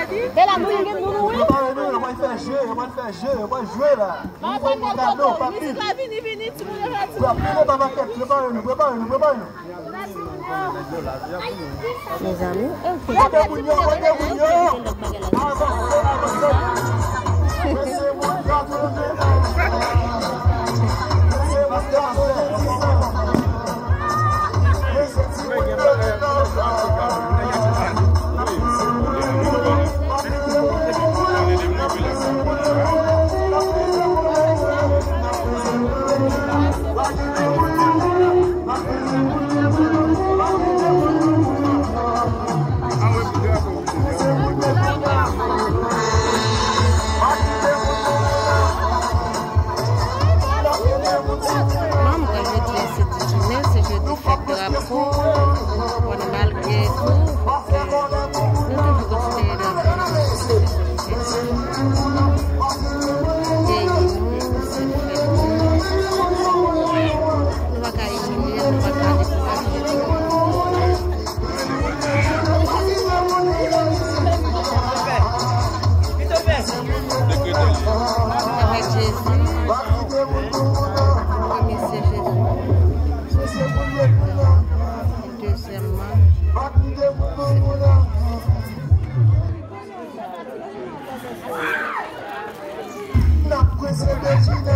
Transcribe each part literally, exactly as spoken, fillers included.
E la, moun gen moun, wi. Prepare nou, yo pral fè je, yo pral fè je, yo pral jwe la. Yo pral pran kado, pa pil. Vini, vini, timoun yo fè timoun. Prepare nou, prepare nou, prepare nou, prepare nou. Mezanmi, e ou te... Kote moun yo, kote moun yo? Avanse, avanse. Non, mwen, jodi a se dis me, se jodi fèt drapo. Bon, malgre tou, nou toujou konsidere drapo nou se fèt peyi nou, se fèt nou. Nou pa ka imilye l, nou pa ka dekouraje l. Avèk Jezi, premye se Jezi. Dezyèmman, se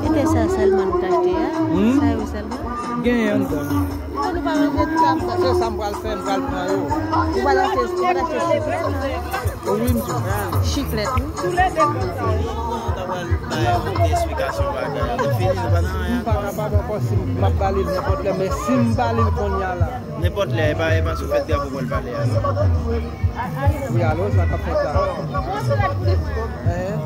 E te sa sèlman nou t achte a? Hmm? Sa yo sèlman? Genyen anndan. Non, nou pa manje tout sa. Se sa m pral fè, m pral pran yo. Ou pral achte, ou pral achte chiflèt? Wi, m di. Chiflèt, wi. Tou le de konsa. Bay yon ti esplikasyon bagay. Nou fini, nou pa nan anyen. M pa kapab ankò si m ap ba li l nenpòt lè, men si m ba li l kounye a la. Nenpòt lè, e pa, e pa sou fèt drapo pou l pale a. Wi, alo, sa k ap fèt la? Hein?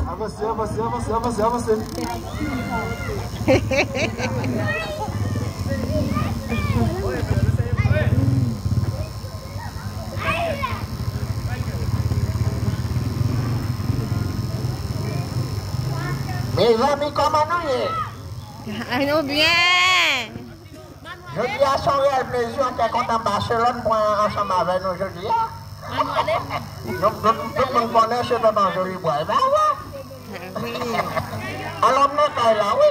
Avanse, avanse, avanse, avanse, avanse. Mezanmi, kòman nou ye? Ay, nou byen. Jodi a se yon rèv mezi an kè kontan Baselòn pran ansanm avè nou jodi a. Nou, nou, tout moun konnen se Pèp Anjoli Bwa, e pa vre? Alò, m nan kay la, wi.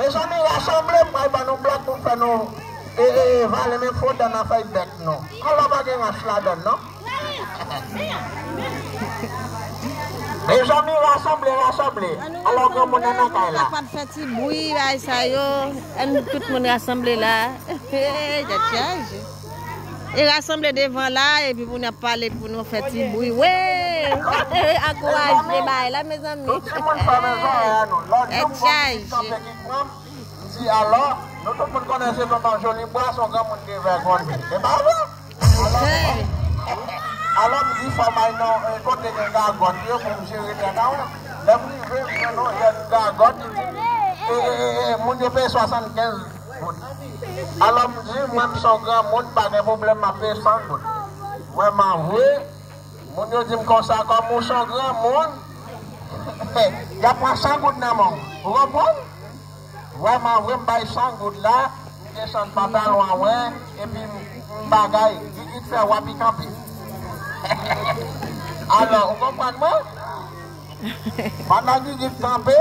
Mezanmi, rasanble, m pral ban nou blòk pou fè nou, e, e, e, vale men fo dan nan fèy bèk nou. Alò, pa gen rans ladann, non. Mezanmi, rasanble, rasanble. Alò, granmoun nan nan kay la. Kapab fè ti bri, bay sa yo. Ann tout moun rasanble la. Tèt chaje. E rasanble devan la, epi pou n ap pale, pou nou fè ti bri. Wi! Ankouraje bay la, mezanmi. Tout timoun fèmen zòrèy a nou. Lòt jou, m gon pitit kanpe ki pran m, m di, alò, nou tout moun konnen se Pèp Anjoli Bwa, se yon granmoun ki vègonde. E pa vre? Alò, m di, fò m al nan, e, kote gen gagòt yo pou m jere tèt a mwen. Lè m rive, m jwenn yon jèn gagòt, e, e, e, e, moun yo peye swasannkenz goud. Alò, m di, mwen, m se yon granmoun, pa gen pwoblèm, m ap peye san goud. Vrèman vre, moun yo di m konsa, kòm ou se yon granmoun, y ap pran san goud nan men w. Ou konprann? Vrèman vre, m bay san goud la, m desann pantalon an mwen, epi m, m bagay, Gigit fè wap i kanpe. Alò, ou konprann mwen? Pandan Gigit kanpe,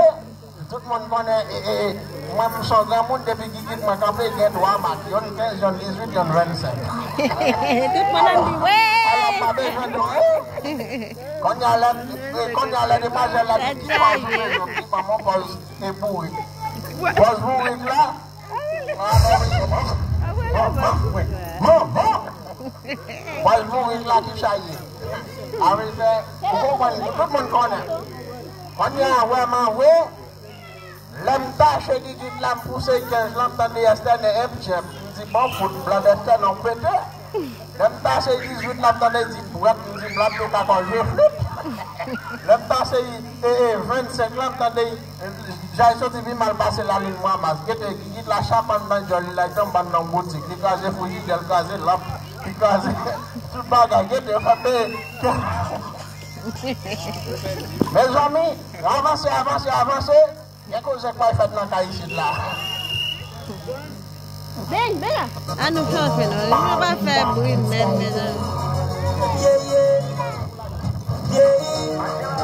tout moun konnen, e, e, e, mwen, m se yon granmoun, depi Gigit mwen kanpe, gen twa mak, yonn kenz, yonn dizuit, yonn vennsenk. Tout moun ap di, wi! Alò, m pa bezwen di anyen. Kounye a lè, e, kounye a lè demwazèl la di, ki pòz ou bezwen, ki ban m yon pòz e bourik. Pòz bourik la, pòz bourik la ki sa l ye. Sa vle fè, ou konprann, tout moun konnen. Kounye a, vrèman vre, lè m tache Gigit la, m pouse kenz lan, m tande Esther nan enpjèp. M di, bon, fout, blòd Esther nan pete. Lè m tache dizuit la, m tande di, bwèt, m di, blòd yo ka kòje flit. Lè m pase e, e, vennsenk la, m tande Jay soti pi mal pase lalin mwa mas. Gete, Gigit la chapant nan djòl li la, li tonbe anndan yon boutik. Li kraze frijidè, li kraze lanp, li kraze tout bagay. Gete, fè pe. Mezanmi, avanse, avanse, avanse. Gen koze k pral fèt nan kay isit la. Vin, vin la. An nou kanpe non. Nou pa fè bri menm, mezanmi. Yeah, yeah. Yeah.